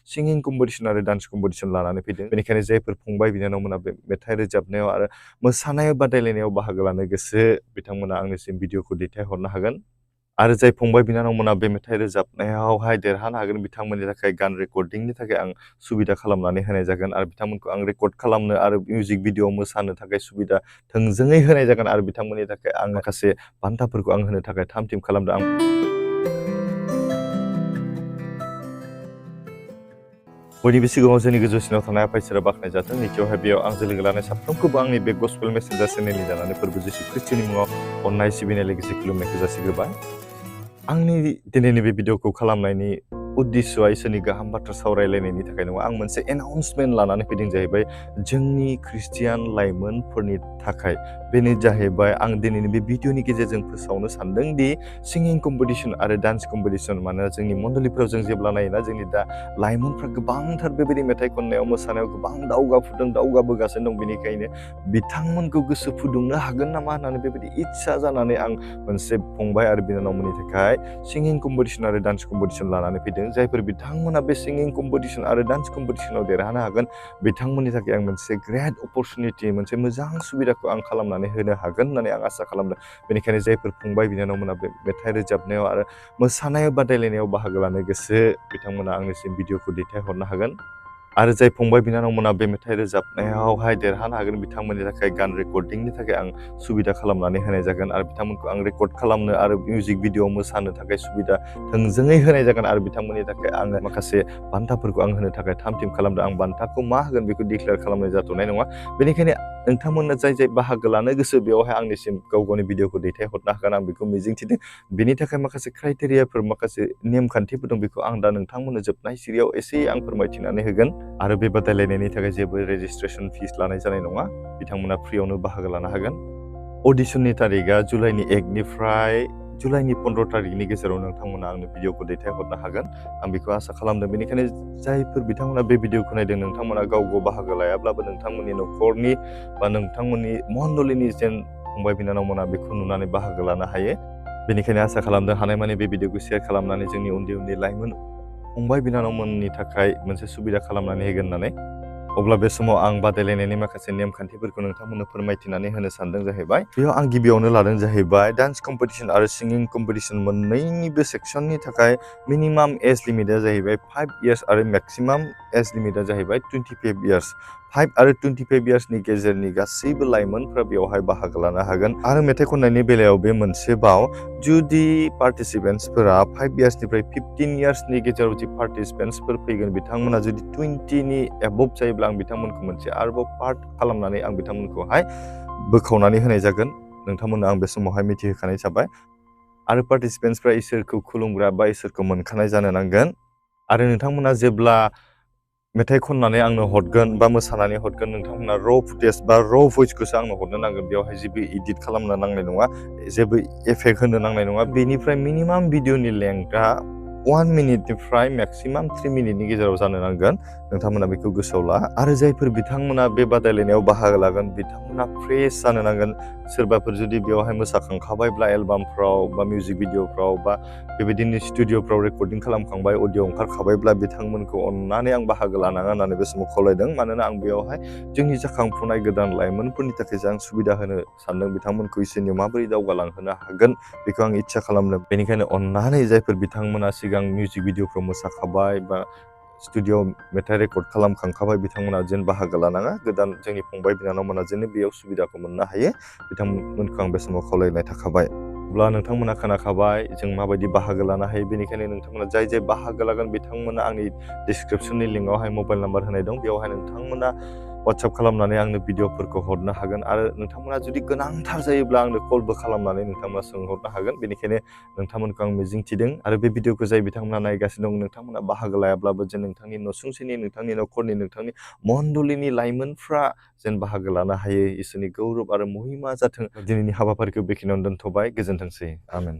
सिंगिं competition आरो dance competition लानानै फैदों। बेनिखायनो जायफोर फंबाय बिनानावमोना बे मेथाइ रोजाबनायाव आरो मोसानाय बादायलायनायाव बाहागो लानो गोसो बिथांमोना आंनिसिम भिडिअखौ दैथायहरनो हागोन। आरो जाय फंबाय बिनानावमोना बे मेथाइ रोजाबनायावहाय देरहानो हागोन बिथांमोननि थाखाय गान रेकर्डिंनि थाखाय आं सुबिदा खालामनानै होनाय जागोन आरो बिथांमोनखौ आं रेकर्ड खालामनो आरो मिउजिक भिडिअ मोसानो थाखाय सुबिदा थोंजोङै होनाय जागोन आरो बिथांमोननि थाखाय आं माखासे बान्थाफोरखौ आं होनो थाखाय थाम थिम खालामदों। बयनिबो सिगाङाव जोंनि गोजौसिनाव थानाय आफा इसोरा बाख्नायजाथों। नैथियावहाय बेयाव आंजों लोगो लानाय साफ्रोमखौबो आंनि बे गस्पेल मेसेन्जार चेनेलनि जानानै फोरबो जिसु ख्रिस्टनि मुङाव अननाय सिबिनाय लोगोसे खुलुमनायखौ जासिग्रोबाय। आंनि दिनैनि बे भिडिअखौ खालामनायनि उद्देश्यआ इसोरनि गाहाम बाथ्रा सावरायलायनायनि थाखाय नङा। आं मोनसे एनाउन्समेन्ट लानानै फैदों जाहैबाय जोंनि ख्रिस्टियान लाइमोनफोरनि थाखाय। बेनो जाहैबाय आं दिनैनि बे भिडिअनि गेजेरजों फोसावनो सानदों दि सिंगिं कम्पिटिशन आरो डान्स कम्पिटिशन मानोना जोंनि मन्दलिफोराव जों जेब्ला नायोना जोंनि दा लाइमोनफ्रा गोबांथार बेबायदि मेथाइ खननायाव मोसानायाव गोबां दावगाबोगासिनो दं। बेनिखायनो बिथांमोनखौ गोसो फुदुंनो हागोन नामा होननानै बेबायदि इच्छा जानानै आं मोनसे फंबाय आरो बिनानावमोननि थाखाय सिंगिं कम्पिटिशन आरो डान्स कम्पिटिशन लानानै फैदों। जायफोर बिथांमोना बे सिंगिं कम्पिटिशन आरो डान्स कम्पिटिशनाव देरहानो हागोन बिथांमोननि थाखाय आं मोनसे ग्रेट अपरचुनिटि मोनसे मोजां सुबिदाखौ आं खालामनानै होनो हागोन होननानै आं आसा खालामदों। बेनिखायनो जायफोर फंबाय बिनानावमोना बे मेथाइ रोजाबनायाव आरो मोसानाय बादायलायनायाव बाहागो लानो गोसो बिथांमोना आंनिसिम भिडिअखौ दैथायहरनो हागोन। आरो जाय फंबाय बिनानावमोना बे मेथाइ रोजाबनायावहाय देरहानो हागोन बिथांमोननि थाखाय गान रेकर्डिंनि थाखाय आं सुबिदा खालामनानै होनाय जागोन आरो बिथांमोनखौ आं रेकर्ड खालामनो आरो मिउजिक भिडिअ मोसानो थाखाय सुबिदा थोंजोङै होनाय जागोन आरो बिथांमोननि थाखाय आङो माखासे बान्थाफोरखौ आं होनो थाखाय थाम थिम खालामदों। आं बान्थाखौ मा होगोन बेखौ डिक्लेयार खालामनाय जाथ'नाय नङा। बेनिखायनो नोंथांमोना जाय बाहागो लानो गोसो बेवहाय आंनिसिम गाव गावनि भिडिअखौ दैथायहरनो हागोन आं बेखौ मिजिंथिदों। बेनि थाखाय माखासे क्राइटेरियाफोर माखासे नेमखान्थिफोर दं बेखौ आं दा नोंथांमोननो जोबनाय सिरियाव एसे आं फोरमायथिनानै होगोन। आरो बे बादायलायनायनि थाखाय जेबो रेजिस्ट्रेसन फिस लानाय जानाय नङा। बिथांमोना फ्रियावनो बाहागो लानो हागोन। अडिशननि तारिखआ जुलाइनि 1 निफ्राय जुलाइनि 15 तारिखनि गेजेराव नोंथांमोना आंनो भिडिअखौ दैथायहरनो हागोन। आं बेखौ आसा खालामदों। बेनिखायनो जायफोर बिथांमोना बे भिडिअखौ नायदों नोंथांमोना गाव बाहागो लायाब्लाबो नोंथांमोननि न'खरनि बा नोंथांमोननि मन्दलिनि जेन फंबाय बिनानावमोना बेखौ नुनानै बाहागो लानो हायो। बेनिखायनो आसा खालामदों हानायमानि बे भिडिअखौ शेयार खालामनानै जोंनि उन्दै लाइमोन फंबाय बिनानावमोननि थाखाय मोनसे सुबिदा खालामनानै होगोन होननानै। अब्ला बे समाव आं बादायलायनायनि माखासे नेमखान्थिफोरखौ नोंथांमोननो फोरमायथिनानै होनो सानदों जाहैबाय। बेयाव आं गिबियावनो लादों जाहैबाय डान्स कम्पिटिशन आरो सिंगिं कम्पिटिशन मोननैनिबो सेक्सननि थाखाय मिनिमाम एज लिमिटआ जाहैबाय 5 इयार्स आरो मेक्सिमाम एज लिमिटआ जाहैबाय 25 इयार्स। 5 आरो 25 इयार्सनि गेजेरनि गासैबो लाइमोनफ्रा बेवहाय बाहागो लानो हागोन। आरो मेथाइ खननायनि बेलायाव बे मोनसे बाव जुदि पार्टिसिपेन्ट्सफोरा 5 इयार्सनिफ्राय 15 इयार्सनि गेजेराव जि पार्टिसिपेन्ट्सफोर फैगोन बिथांमोना जुदि 20नि एबभ जायोब्ला आं बिथांमोनखौ मोनसे आरोबाव पार्ट खालामनानै आं बिथांमोनखौहाय बोखावनानै होनाय जागोन। नोंथांमोननो आं बे समावहाय मिथिहोखानाय जाबाय। आरो पार्टिसिपेन्ट्सफ्रा इसोरखौ खुलुमग्रा बा इसोरखौ मोनखानाय जानो नांगोन। आरो नोंथांमोना जेब्ला मेथाइ खननानै आंनो हरगोन बा मोसानानै हरगोन नोंथांमोना र' फुटेज बा र' भइसखौसो आंनो हरनो नांगोन। बेवहाय जेबो इडिट खालामनो नांनाय नङा, जेबो इफेक्ट होनो नांनाय नङा। बेनिफ्राय मिनिमाम भिडिअनि लेंथआ 1 मिनिटनिफ्राय मेक्सिमाम 3 मिनिटनि गेजेराव जानो नांगोन। नोंथांमोना बेखौ गोसोआव ला। आरो जायफोर बिथांमोना बे बादायलायनायाव बाहागो लागोन बिथांमोना फ्रेस जानो नांगोन। सोरबाफोर जुदि बेवहाय मोसाखांखाबायब्ला एलबामफ्राव बा मिउजिक भिडिअफ्राव बा बेबायदिनो स्टुडिअफ्राव रेकर्डिं खालामखांबाय अडिअ ओंखारखाबायब्ला बिथांमोनखौ अननानै आं बाहागो लानाङा होननानै बे समाव खावलायदों। मानोना आं बेवहाय जोंनि जाखांफुनाय गोदान लाइमोनफोरनि थाखाय आं सुबिदा होनो सानदों। बिथांमोनखौ इसोरनियाव माबोरै दावगालांहोनो हागोन बेखौ आं इच्छा खालामदों। बेनिखायनो अननानै जायफोर बिथांमोना सिगां मिउजिक भिडिअफ्राव मोसाखाबाय बा स्टुडिअ मेथाइ रेकर्ड खालामखांखाबाय बिथांमोना जेन बाहागो लानाङा। गोदान जोंनि फंबाय बिनानावमोना जेन बेयाव सुबिदाखौ मोननो हायो बिथांमोनखौ आं बे समाव खावलायनाय थाखाबाय। अब्ला नोंथांमोना खोनाखाबाय जों माबायदि बाहागो लानो हायो। बेनिखायनो नोंथांमोना जाय बाहागो लागोन बिथांमोना आंनि डिसक्रिपसननि लिंकआवहाय मबाइल नाम्बार होनाय दं। बेवहाय नोंथांमोना वाट्सएप खालामनानै आंनो भिडिअफोरखौ हरनो हागोन। आरो नोंथांमोना जुदि गोनांथार जायोब्ला आंनो कलबो खालामनानै नोंथांमोना सोंहरनो हागोन। बेनिखायनो नोंथांमोनखौ आं मिजिंथिदों। आरो बे भिडिअखौ जाय बिथांमोना नायगासिनो दं नोंथांमोना बाहागो लायाब्लाबो जेन नोंथांनि नसुंसेनि नोंथांनि न'खरनि नोंथांनि मन्दलिनि लाइमोनफ्रा जेन बाहागो लानो हायो। इसोरनि गौरब आरो महिमा जाथों। दिनैनि हाबाफारिखौ बेखिनियावनो दोनथ'बाय। गोजोनथोंसै। आमेन।